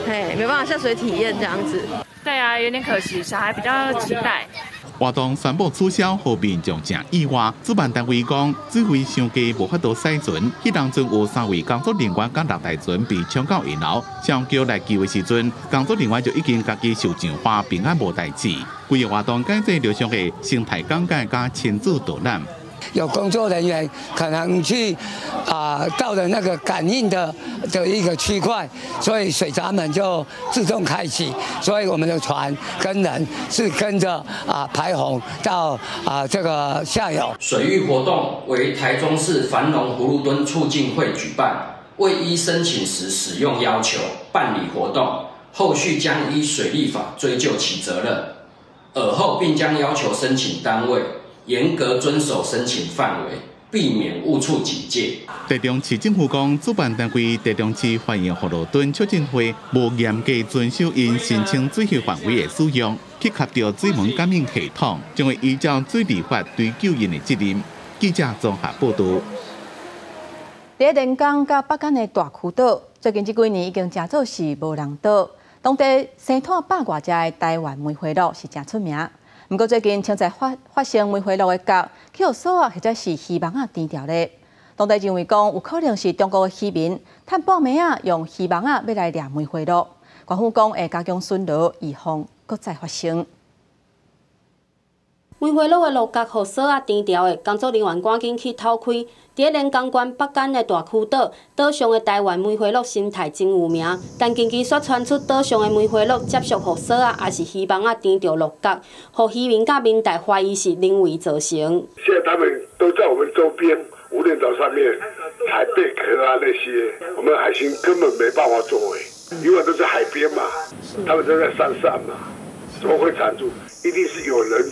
S3: 嘿，沒辦法下水體驗這樣子。
S4: 對啊，有點可惜，小孩比較期待。
S2: 活動宣布取消，予民眾誠意外。主辦單位講，水位傷低，無法度駛船。彼當陣有3位工作人員佮6台船被沖到下流，上橋來救的時陣，工作人員就已經家己受上花，平安無代誌。規个活動改做陸上的生態講解佮親子導覽。
S9: 有工作人員可能去到了那個感應的一個區塊，所以水閘門就自動開啟，所以我們的船跟人是跟着排洪到這個下游。
S18: 水域活動為台中市繁榮葫蘆墩促進會舉辦，未依申請時使用要求辦理活動，後續將依水利法追究其責任，爾後並將要求申請單位嚴格遵守申請範圍，避免誤觸警戒。
S2: 台中市政府講，主辦單位台中市歡迎葫蘆墩促進會無嚴格遵守𪜶申請水域範圍的使用，去及著水門感應系統，將會依照水利法追究𪜶的責任。記者綜合報導。
S1: 佇連江佮北竿的大坵島，最近這幾年已經成做是無人島，當地生湠百外隻的台灣梅花鹿是誠出名。毋過最近，像在發生梅花鹿的角去予鎖仔或者是漁網仔纏牢咧。當地認為講，有可能是中國的漁民趁半暝仔用漁網仔欲來掠梅花鹿。官府講會加強巡邏，預防閣再發生。
S22: 梅花鹿的鹿角予鎖仔纏牢的，工作人員趕緊去透開。佇咧連江縣北竿的大坵島，島上的台灣梅花鹿生態真有名。但近期煞傳出島上的梅花鹿接觸予鎖仔，抑是漁網仔纏著鹿角，予漁民佮民代懷疑是人為造成。
S23: 現在他們都在我們周邊無人島上面採貝殼啊那些，我們海巡根本沒辦法作為，因為都是海邊嘛，他們都在山上嘛，怎麼會纏住？一定是有人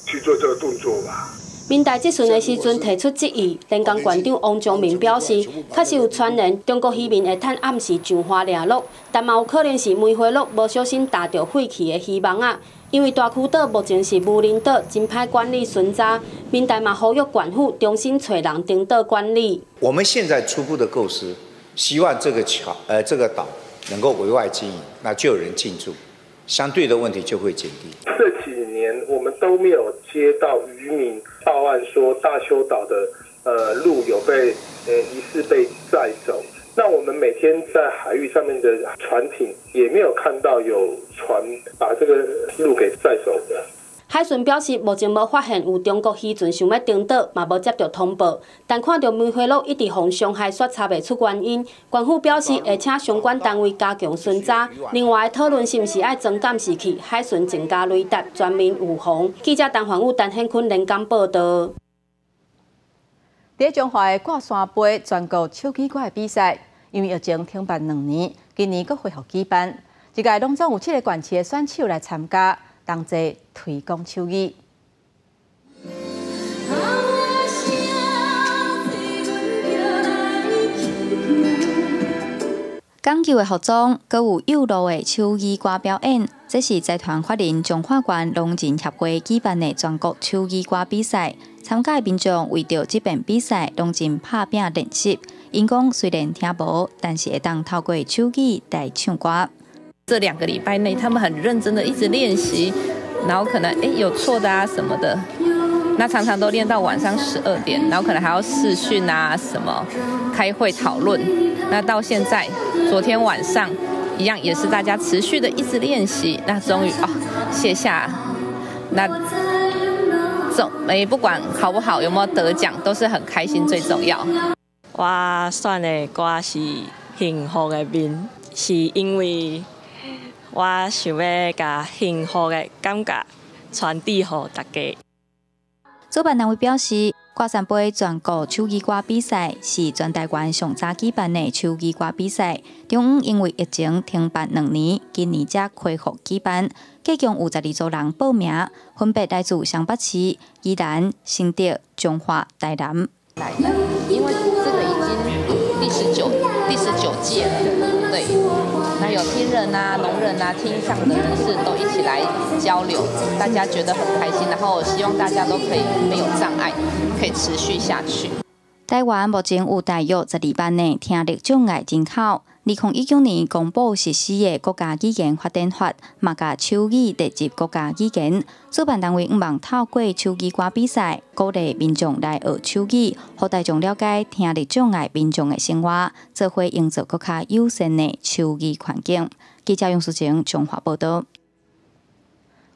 S23: 去做這個動作吧。
S22: 民代質詢的時陣提出質疑，連江縣長王忠明表示，確實有傳言中國漁民會趁暗時上岸掠鹿，但嘛有可能是梅花鹿無小心踏著廢棄的漁網仔。因為大坵島目前是無人島，真歹管理巡查，民代嘛呼籲縣府重新揣人登島管理。
S24: 我們現在初步的構思，希望這個橋這個島能夠委外經營，那就有人進駐，相對的問題就會減低。
S25: 這幾年我們都沒有接到漁民報案說大坵島的鹿有被疑似被載走。那我們每天在海域上面的船艇也沒有看到有船把這個鹿給載走的。
S22: 海巡表示，目前無發現有中國漁船想欲登島，嘛無接著通報。但看著梅花鹿一直予傷害，煞查袂出原因。縣府表示會請相關單位加強巡查。另外，討論是毋是愛裝監視器，海巡增加雷達，全面預防。記者陳焕武、陳顯坤連江報導。
S1: 佇彰化的掛山杯全國手語歌的比賽，因為疫情停辦2年，今年閣恢復舉辦。這屆攏總有7個縣市的選手來參加。同齊推廣手語。
S30: 講究的服裝，閣有幼路的手語歌表演，這是財團法人彰化縣聾人協會舉辦的全國手語歌比賽。參加的民眾為著這遍比賽，攏真拍拚練習。𪜶講雖然聽無，但是會當透過手語來唱歌。
S31: 這2個禮拜內，他們很認真的一直練習，然後可能有錯的啊什麼的，那常常都練到晚上12點，然後可能還要視訊啊什麼，開會討論。那到現在，昨天晚上一樣也是大家持續的一直練習，那終於卸下，那總不管好不好，有沒有得獎，都是很開心最重要。
S32: 我選的歌是《幸福的面》，是因為我想欲共幸福的感覺傳遞予大家。
S30: 主辦單位表示，歌山杯全國手語歌比賽是全台灣上早舉辦的手語歌比賽，中央因為疫情停辦2年，今年才恢復舉辦。計共有12組人報名，分別來自雙北市、宜蘭、新竹、彰化、台南。
S31: 來的，因為這個已經第19屆了，對。那有聽人啊、聾人啊、聽障的人士都一起來交流，大家覺得很開心，然後希望大家都可以沒有障礙，可以持續下去。
S30: 台灣目前有大約12萬的聽力障礙人口。2019年公布實施的國家語言發展法，嘛共手語列入國家語言。主辦單位向望透過手語歌比賽，鼓勵民眾來學手語，予大眾了解聽力障礙民眾的生活，做伙營造閣較友善的手語環境。記者楊淑晴彰化報道。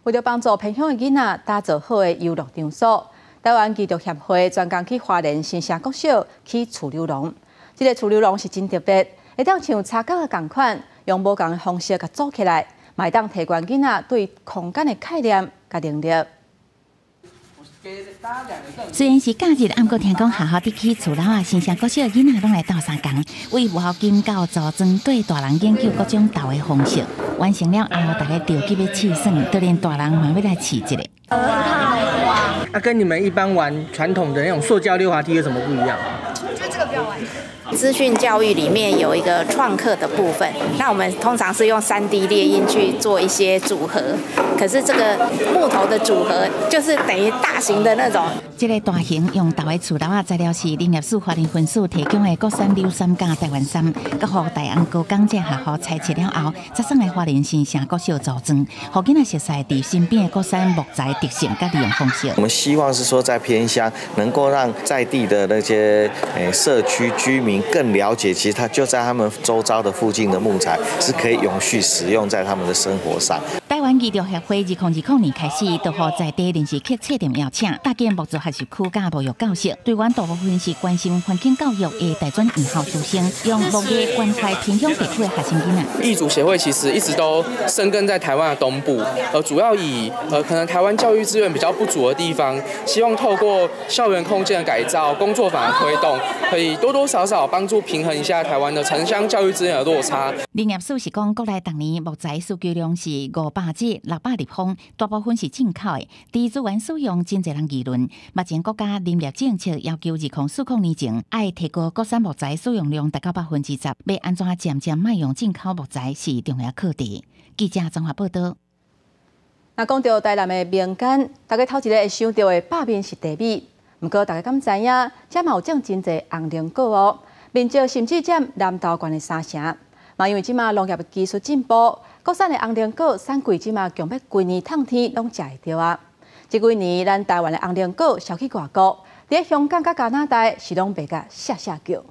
S1: 為著幫助偏鄉的囡仔打造好的遊樂場所，台灣藝術協會專工去花蓮新社國小起儲溜廊。這個儲溜廊是真特別，會當像插膠的仝款，用無仝的方式共組起來，嘛會當提懸囡仔對空間的概念佮能力。
S7: 雖然是假日，毋過聽講學校佇起厝樓啊，新社國小的囡仔攏來鬥相共，為無金到組裝對大人研究各種鬥的方式，完成了後，大家著急欲試耍，就連大人嘛欲來試一下。
S5: 啊，跟你們一般玩傳統的那種塑膠溜滑梯有什麼不一樣？
S6: 我覺得這個比較玩。資訊教育裡面有一個創客的部分，那我們通常是用3D 列印去做一些組合，可是這個木頭的組合就是等於大型的那種。
S7: 這個大型用豆的厝樓仔材料是林業署花蓮分署提供的國產柳杉佮台灣杉，閣予大安高工這學校裁切了後，才送來花蓮新社國小組裝，予囡仔熟悉佇身邊的國產木材特性佮利用方式。
S8: 我們希望是說，在偏鄉能夠讓在地的那些社區居民更了解，其實它就在他們周遭的附近的木材是可以永續使用在他們的生活上。
S7: 台灣藝術協會2020年開始，就予在地人士去冊店邀請，搭建木作學習區佮沐浴教室，台灣大部分是關心環境教育的大專院校師生，用木藝關懷偏鄉地區的學生囡仔。
S10: 藝築協會其實一直都深耕在台灣的東部，主要以可能台灣教育資源比較不足的地方，希望透過校園空間的改造、工作坊的推動，可以多多少少幫助平衡一下台灣的城鄉教育資源的落差。
S7: 林業署是講，國內逐年木材需求量是500至600立方，大部分是進口的。佇資源使用真濟人議論。目前國家林業政策要求2040年前，愛提高國產木材使用量達到10%，欲按怎漸漸莫用進口木材是重要課題。記者綜合報道。
S1: 若講著台南的民間，大家頭一个會想著的百面是茶米。毋過大家敢知影，遮嘛有種真濟紅龍果哦，面積甚至佔南投縣的三成。嘛因為這馬農業技術進步，國產的紅龍果產季這馬強欲規年透天攏食會著啊！這幾年咱台灣的紅龍果銷去外國，佇香港佮加拿大是攏賣共嚇嚇叫。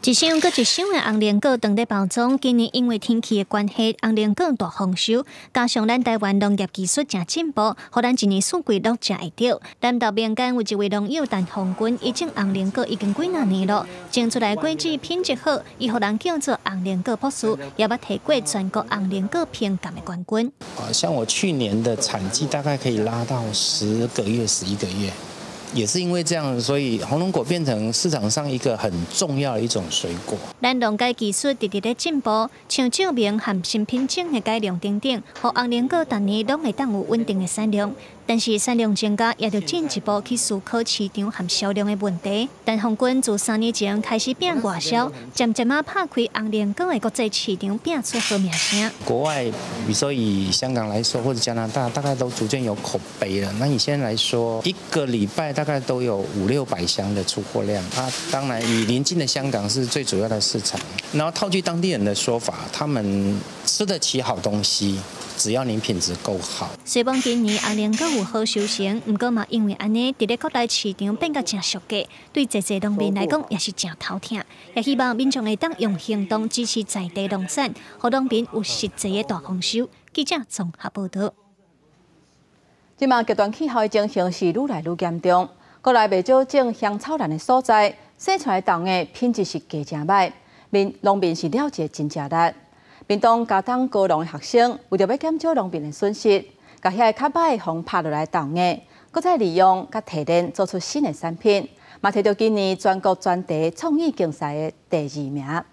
S12: 一箱閣一箱的紅龍果當咧包裝，今年因為天氣的關係，紅龍果大豐收，加上咱台灣農業技術誠進步，予咱一年四季攏食會著。南投民間有一位農友陳鳳君，伊種紅龍果已經幾若年咯，種出來果子品質好，伊予人叫做紅龍果博士，也捌提過全國紅龍果評鑑的冠軍。
S13: 啊，像我去年的產季大概可以拉到10個月、11個月。也是因為這樣，所以紅龍果變成市場上一個很重要的一種水果。
S12: 咱農改技術直直咧進步，像照明和新品種的改良等等，予紅龍果逐年攏會當有穩定的產量。但是產量增加，也著進一步去思考市場和銷量的問題。陳鳳君自3年前開始拼外銷，漸漸仔拍開紅龍果的國際市場，拼出好名聲。
S13: 國外，比如說以香港來說，或者加拿大，大概都逐漸有口碑了。那以現在來說，一個禮拜大概都有五六百箱的出貨量。啊，當然以鄰近的香港是最主要的市場。然後套句當地人的說法，他們吃得起好東西，只要你品質夠好。
S12: 雖講今年紅龍果有好收成，毋過嘛因為按呢，佇咧國內市場變甲誠俗價，對濟濟農民來講也是誠頭疼。也希望民眾會當用行動支持在地農產，予農民有實際的大豐收。記者綜合報道。
S1: 這馬極端氣候的情形是愈來愈嚴重，國內袂少種香草蘭的所在，生出來豆的品質是加誠䆀，民農民是了解真正力。屏東佳冬高農的學生為著欲減少農民的損失，共遐个較䆀予拍落來豆芽，閣再利用佮提煉做出新的產品，嘛摕著今年全國專題創意競賽的第二名。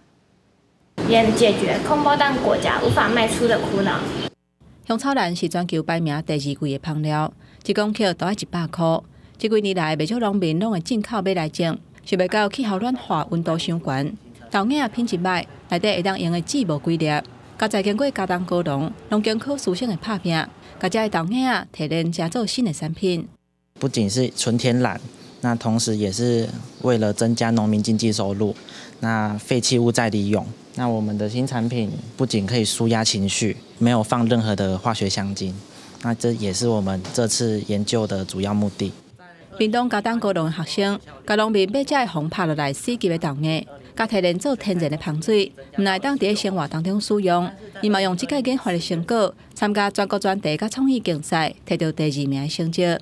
S11: 也解決空包彈果夾無法賣出的苦惱。
S1: 香草蘭是全球排名第二貴的芳料，一公克都愛100箍。這幾年來，袂少農民攏會進口買來種，想袂到氣候暖化，溫度傷懸，豆芽仔品質䆀，內底會當用的籽無幾粒。佮再經過佳冬果農農經科師生的拍拚，共這个豆芽仔提煉成做新的產品。
S13: 不僅是純天然，那同時也是為了增加農民經濟收入。那廢棄物再利用，那我們的新產品不僅可以舒壓情緒，沒有放任何的化學香精，那這也是我們這次研究的主要目的。
S1: 屏東佳冬高農的學生，共農民買這个風拍落來死級的豆芽，共提煉做天然的芳水，毋但會當佇生活當中使用，伊嘛用這個研發的成果，參加全國專題佮創意競賽，摕著第二名的成績。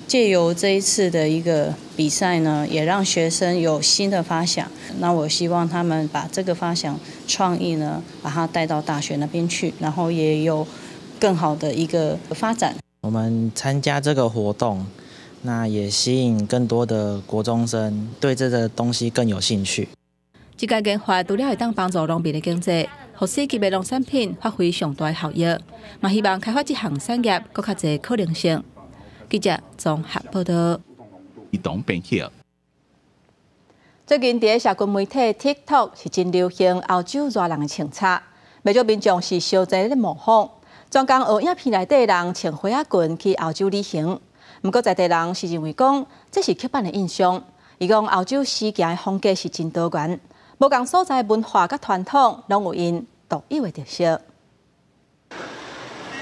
S14: 借由這一次的一個比賽呢，也讓學生有新的發想。那我希望他們把這個發想創意呢，把它帶到大學那邊去，然後也有更好的一個發展。
S13: 我們參加這個活動，那也吸引更多的國中生對這個東西更有興趣。
S1: 這個研發除了會當幫助農民的經濟，予四級的農產品發揮上大的效益，嘛希望開發這項產業閣較濟可能性。記者綜合報道。
S2: 移動變曉。
S1: 最近佇社群媒體 TikTok 是真流行歐洲熱人的穿插，袂少民眾是相爭咧模仿，專工學影片內底人穿花仔裙去歐洲旅行。毋過在地人是認為講，這是刻板的印象。伊講歐洲時行的風格是真多元，無仝所在文化佮傳統，攏有𪜶獨有的特色。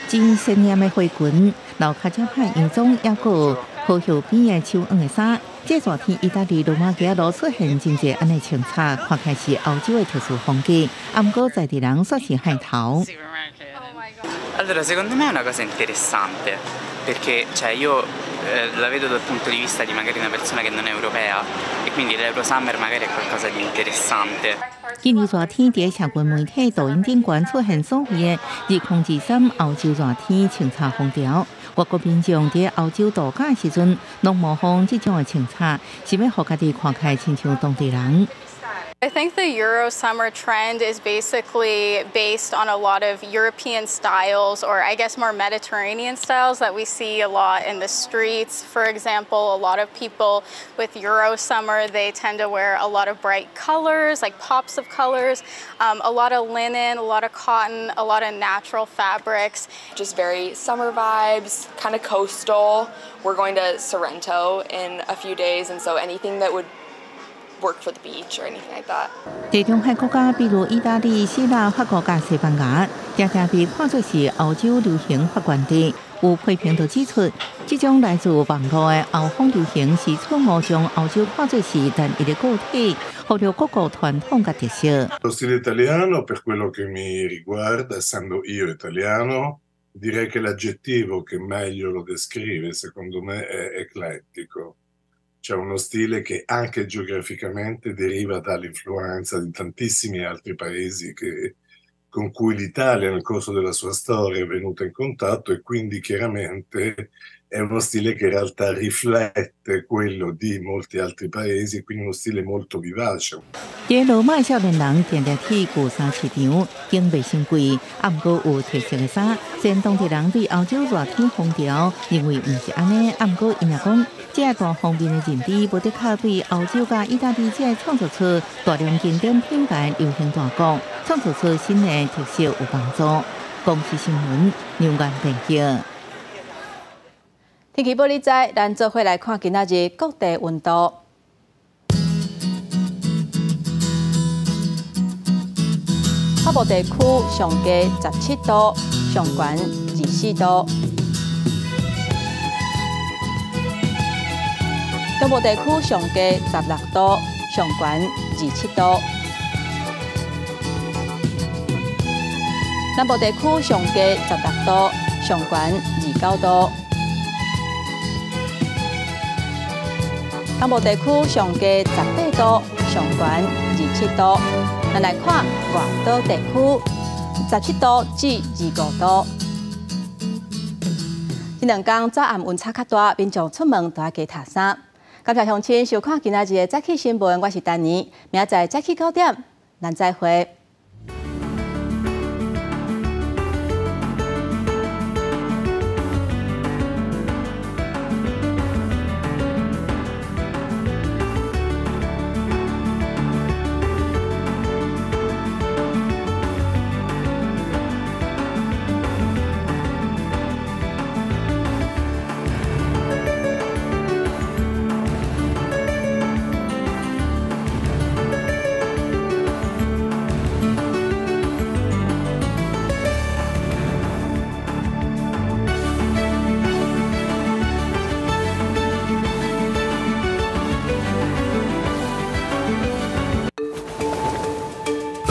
S7: 真鮮豔的花裙，流跤鳥派洋裝，抑閣有河葉邊的手紡的衫。這熱天，意大利羅馬街路出現真濟按呢穿插，看起來是歐洲的特殊風格。啊，毋過在地人煞是害頭。
S15: Allora, secondo me è una cosa interessante, perché cioè io la vedo dal punto di vista di magari una persona che non è europea e quindi l'Eurosummer magari è qualcosa di interessante.
S7: 今年熱天，佇社群媒體抖音頂懸出現所謂的2023歐洲熱天穿插風潮。外國民眾佇歐洲度假時陣，攏模仿這種的穿插，是欲予家己看起來親像當地人。
S16: I think the Euro summer trend is basically based on a lot of European styles, or I guess more Mediterranean styles that we see a lot in the streets. For example, a lot of people with Euro summer, they tend to wear a lot of bright colors, like pops of colors, a lot of linen, a lot of cotton, a lot of natural fabrics.
S17: Just very summer vibes, kind of coastal. We're going to Sorrento in a few days, and so anything that would work for the beach or anything like that.
S7: 地中海國家，比如意大利、希臘、法國佮西班牙，常常被看作是歐洲流行發源地。有批評就指出，這種來自網路的歐風流行是錯誤將歐洲看作是單一的個體，忽略各國傳統佮特色。
S19: Lo stile italiano, per quello che mi riguarda, essendo io italiano, direi che l'aggettivo che meglio lo descrive, secondo me, è eclettico. C'è uno stile che anche geograficamente deriva dall'influenza di tantissimi altri paesi con cui l'Italia nel corso della sua storia è venuta in contatto e quindi chiaramente è uno stile che in realtà riflette quello di molti altri paesi, quindi uno stile molto vivace.
S7: 佇羅馬少年人定定去舊衫市場，揀袂傷貴，啊，毋過有特色的衫。雖然當地人對歐洲熱天風潮認為毋是按呢，啊，毋過𪜶也講，這個大方面的認知，無的確對歐洲佮意大利這個創造出大量經典品牌流行大國，創造出新的特色有幫助。公視新聞劉元編輯。
S1: 天氣報你知，咱做伙來看今仔日各地溫度。北部地區上低17度，上懸24度；中部地區上低16度，上懸27度；南部地區上低16度，上懸29度；東部地區上低18度，上懸27度。咱來看外島地區，17度至25度。這兩工早暗溫差較大，民眾出門都愛加疊衫。感謝鄉親收看今仔日的早起新聞，我是丹妮，明仔載早起9點，咱再會。